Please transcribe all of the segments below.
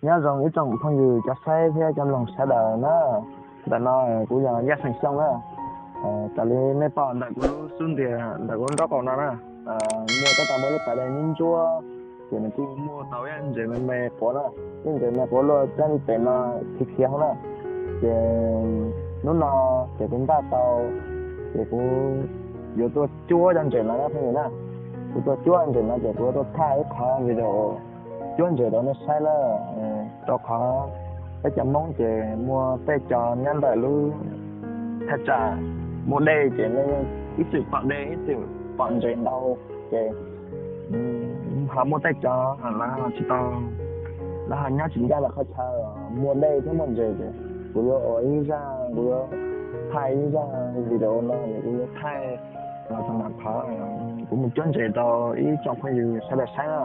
Nyob zoo ib tsoom phooj ywg cov saib thiab cov mloog sawv daws na. Ntawm no kuv yog Yaj Xeem Xyooj na. Raws li nej pom ntawm kuv lub xub ntiag ntawm kuv lub nraub qaum no na, muaj tab tom muaj lub pas dej ntsuab ntsuab, ces nws kuj muaj tau ib ntses me me quav na, ib ntses me quav luaj cab li pem no khiav khiav hauv na. Ces hnub no ces kuv npaj tau, ces kuv yuav tuaj cuab cov ntses no na phooj ywg na. Kuv tuaj cuab ntses no ces kuv yuav tuaj thaij ib qho video cuab ntses rau nej saib na. Rau qhov peb cov Hmoob ces muaj tej cov nyob ntawm lub thaj tsam muaj dej ces nej ib txwm pom dej ib txwm pom ntses ntau, ces ho muaj tej cov lawv ho tsis tau, lawv ho nyob tsis ncaj ntawm qhov chaw muaj dej thiab muaj ntses ces kuv yuav ua ib zaj, kuv yuav thaij ib zaj video no es kuv yuav thaij los txog qhov kuv mus cuab ntses rau ib tsoom phooj ywg sawv daws saib na.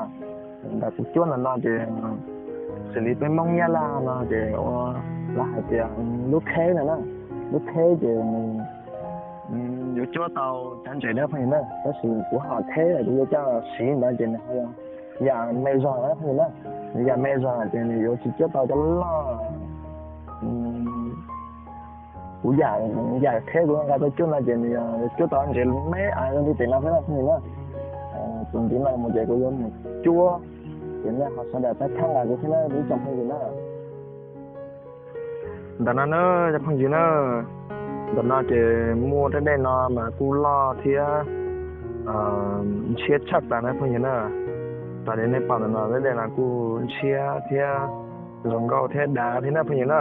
Ntawm kuv cuab ntawm no ces xws li peb Hmoob Nyab Laj no ces ua, lawv hais tias lub kheb no na, lub kheb ces yuav cuab tau cov ntses na phooj ywg na, tab sis kuv ho kheb kuv yuav coj siv ntawd ces nws ho yam me zog na phooj ywg na, nws yam me zog ces nws yuav tsis cuab tau cov loj. Kuv yam, yam kheb kuv nqa tuaj cuab no ces nws cuab tau ntses me me li pem no xwb na phooj ywg na. Tus ntxiv no mus ces kuv yuav mus cuab, ces nej ho sawv daws pab thaij nqa kuv thiab na ib tsoom phooj ywg na. Ntawm no na cov phooj ywg na, ntawm no ces muaj tej dej no mas kuj loj thiab ntshiab tshaj plaws na phooj ywg na. Raws li nej pom ntawm no tej dej no kuj ntshiab thiab zoo nkauj thiab dav thiab na phooj ywg na.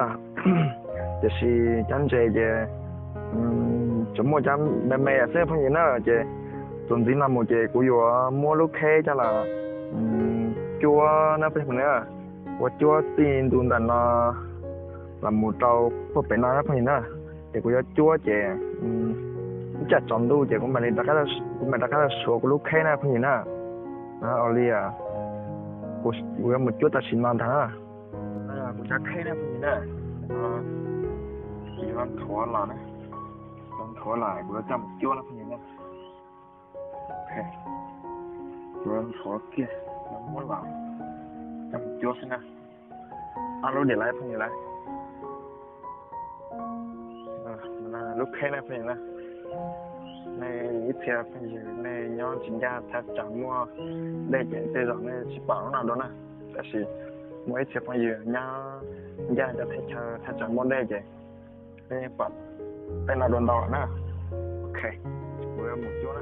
Tiam sis cov ntses ces tsuas muaj cov me me xwb phooj ywg na. Ces tus ntxiv no mus ces kuv yuav muab lub kheb coj los cuab na phooj ywg na, ua cuab txij ntua ntawm no los mus rau puag pem no na phooj ywg na. Ces kuv yuav cuab ces ib tsam tsaus ntuj ces kuv mam li, kuv mam rov qab los suav kuv lub kheb na phooj ywg na. Ua li kuv yuav mus cuab tam sim no ntag na. Kuv cov kheb na phooj ywg na, kuv yuav nthuav los na, nthuav los kuv yuav coj mus cuab na phooj ywg na. Kuv yuav nthuav kiag, muab los coj mus cuab xwb na. Ob lub diam lawm phooj ywg lawm. Lub kheb na phooj ywg na. Nej ib txhia phooj ywg nej nyob tsis ncaj thaj tsam muaj dej ces tej zaum nej tsis pom lub no dua na. Tab sis muaj ib txhia phooj ywg nyob ncaj cov teb chaws thaj tsam muaj dej ces nej pom tej no dua ntau lawm na. Ok, kuv yuav mus cuab na.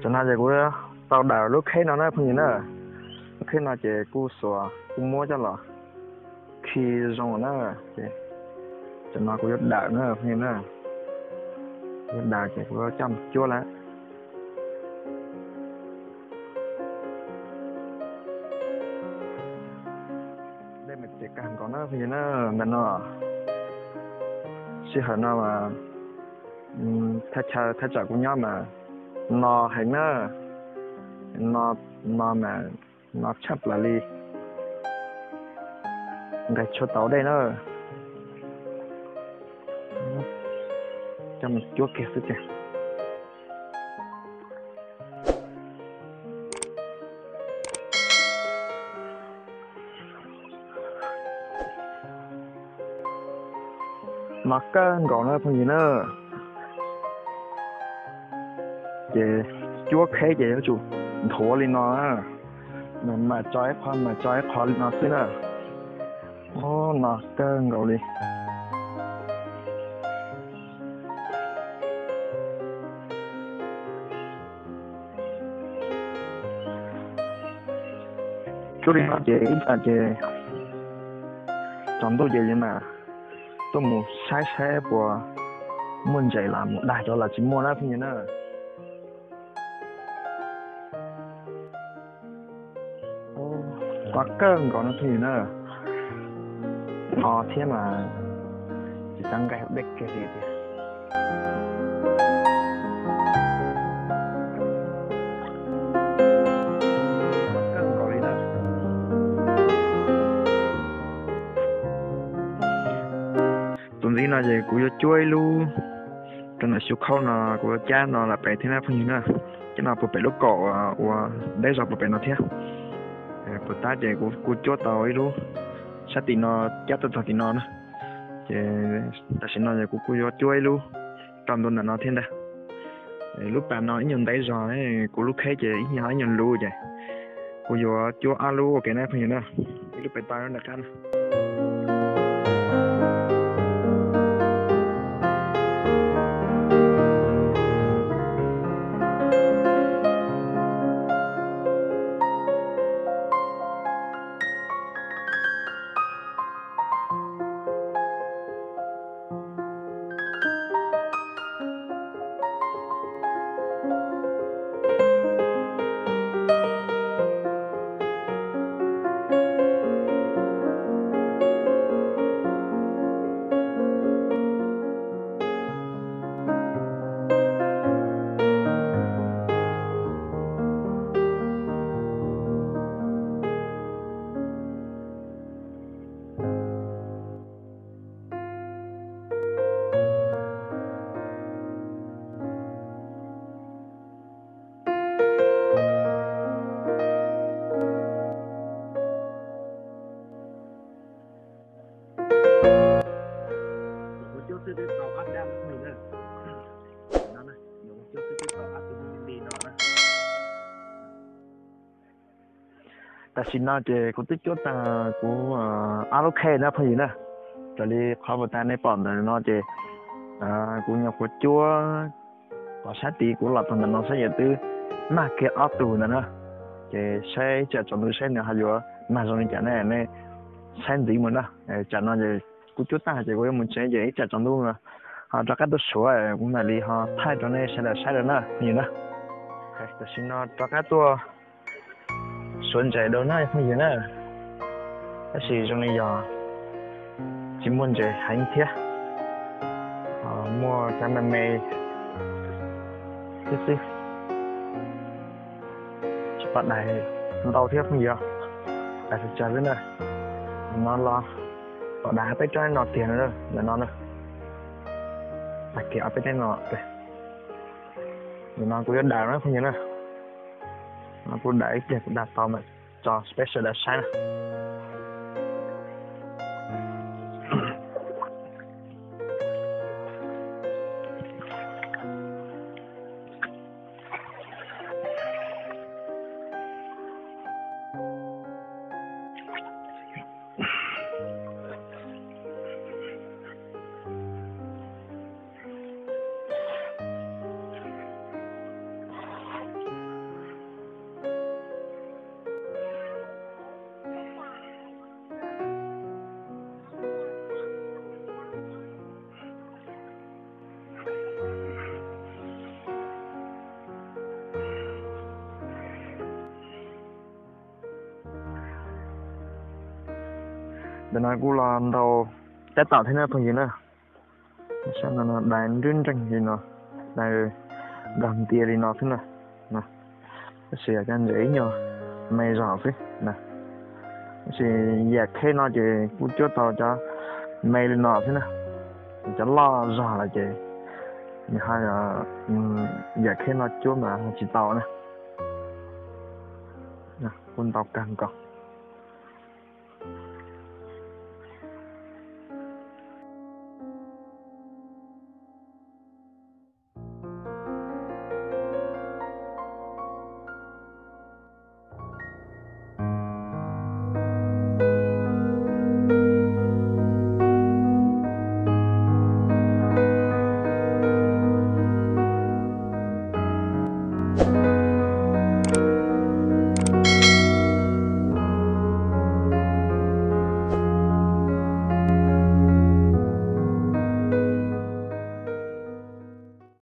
Tam no ces kuv tau dawm lub kheb no na phooj ywg na. Lub kheb no ces kuj xuas kuj muab coj los khi zoo na. Tam no kuv yuav dawm na phooj ywg na. Kuv yuav dawm ces kuv yuav coj mus cuab lawm. Dej mas txias kawg nkaus na phooj ywg na, ntawm no. Sij hawm no mas thaj chaw thaj tsam kuv nyob mas no heev na, no, no mas no tshaj plaws li. Nqes tshua tau dej na. Coj mus cuab kiag xwb ces. No kawg nkaus na phooj ywg na. Ces cuab kheb ces yuav tsum nthuav li no na. Mas tso ib qho, mas tso ib qho li no xwb na. No kawg nkaus li. Cuab li no ces ib tsam ces tsaus ntuj ces yuav mam tuaj mus saib saib puas muaj ntses los mus daig rau los tsis muaj na phooj ywg na. Qab kawg nkaus no phooj ywg na. No thiab mas tsis xav nqaij dej kiag li tiag. Kawg nkaus li na. Tus ntxiv no ces kuv yuav cuab ib lub Rau ntawm xyu khaub no kuv cab no lam pem thiab na phooj ywg na. Cab no puag pem lub kaum uas deb zog puag pem no thiab. Puas tab ces kuv kuj cuab tau ib lub sab tim no cab tuaj txog tim no na. Ces tam sim no ces kuv kuj yuav cuab ib lub rau ntua ntawm no thiab ntag. Lub pas no ib nyuag ntev zog, kuv lub kheb ces ib nyuag ib nyuag luv ces kuv yuav cuab ob lub ua ke na phooj ywg na. Ib lub pem toj lub nram qab na. Tam sim no ces kuv twb cuab tag kuv ob lub khej na phooj ywg na. Raws li qhov uas tas nej pom ntawm no ces kuv nyuam qhuav cuab tom sab tid kuv los txog ntawm no saib yawm twb mag kiag ob tug ntawd na. Ces saib ib tsam tsaus ntuj saib nws ho yuav mag zoo li cas ne, nej saib ntxiv mus na. Tsam no ces kuv cuab tag ces kuv yuav mus tsev ces ib tsam tsaus ntuj ho rov qab tuaj suav kuv mam li ho thaij rau nej sawv daws saib rau na phooj ywg na. Tam sim no rov qab tuaj suav ntses dua na phooj ywg na. Tab sis zoo li yog tsis muaj ntses heev thiab, muaj cov me me xwb xwb, tsis pom dais ntau thiab phooj ywg. Dais tsawg tsawg xwb na. No los pom dais ob peb rab no tiag no, ntawm no na. Dais kiag ob peb rab no. Ntawm no kuv yuav dais na phooj ywg na. No kuv dais ib pliag kuv dais tau mas tso special dais saib na. Ntawm no kuj los ntau tab tom thiab na phooj ywg na. Saib no dais nrwb nreeg li no, dais dag ntia li no xwb na. Tab sis cov ntses ib nyuag me zog xwb na. Tab sis yam khej no ces kuj cuab tau cov me li no xwb na. Cov loj zog lawm ces nws ho yam khej no cuab mas tsis tau na. Kuj ntau kawg nkaus.